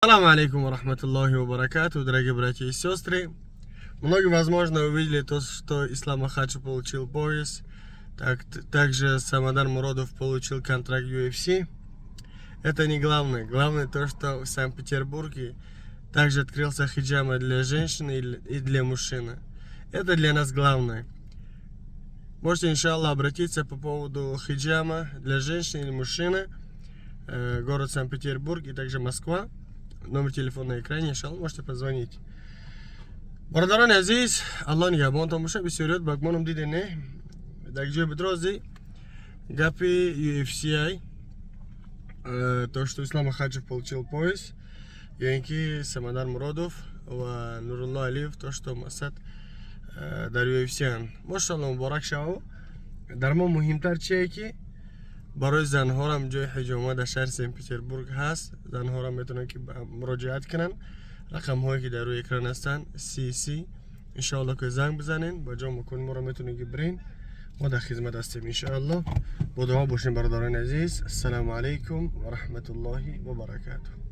Салам алейкум рахматуллахи ва баракату, дорогие братья и сестры. Многие, возможно, увидели то, что Ислам Махачев получил пояс. Так, также Самандар Муродов получил контракт UFC. Это не главное. Главное то, что в Санкт-Петербурге также открылся хиджама для женщины и для мужчины. Это для нас главное. Можете, иншаллах, обратиться по поводу хиджама для женщины или мужчины. Город Санкт-Петербург и также Москва. Номер телефона на экране, иншаллах, можете позвонить. Бародарони азиз, Аллоҳ нигаҳбонтон боша. Бисёриёт ба гумонам диде, не дар ҷои бидрози гапи UFC, то, что Ислам Махачев получил пояс, ё ин ки Самандар Муродов ва Нурулло Алиев, то, что масад дар UFC-ан. Мошалло, муборак шава. Дар мо муҳимтар чие, ки барои занҳорам ҷои ҳиҷома дар шаҳри Санкт Петербург ҳаст. Занҳорам метавонанд, ки муроҷиат кунанд. Рақамҳое, ки дар рӯи экран ҳастанд, си иншоалло, ки занг бизанен, ба ҷо макони моро метавонед, ки бирен. Мо дар хизмат ҳастем, иншоалло. Бо дуо бошем, бародарони азиз. Ассалому алайкум ва раҳматуллоҳи ва баракатуҳ.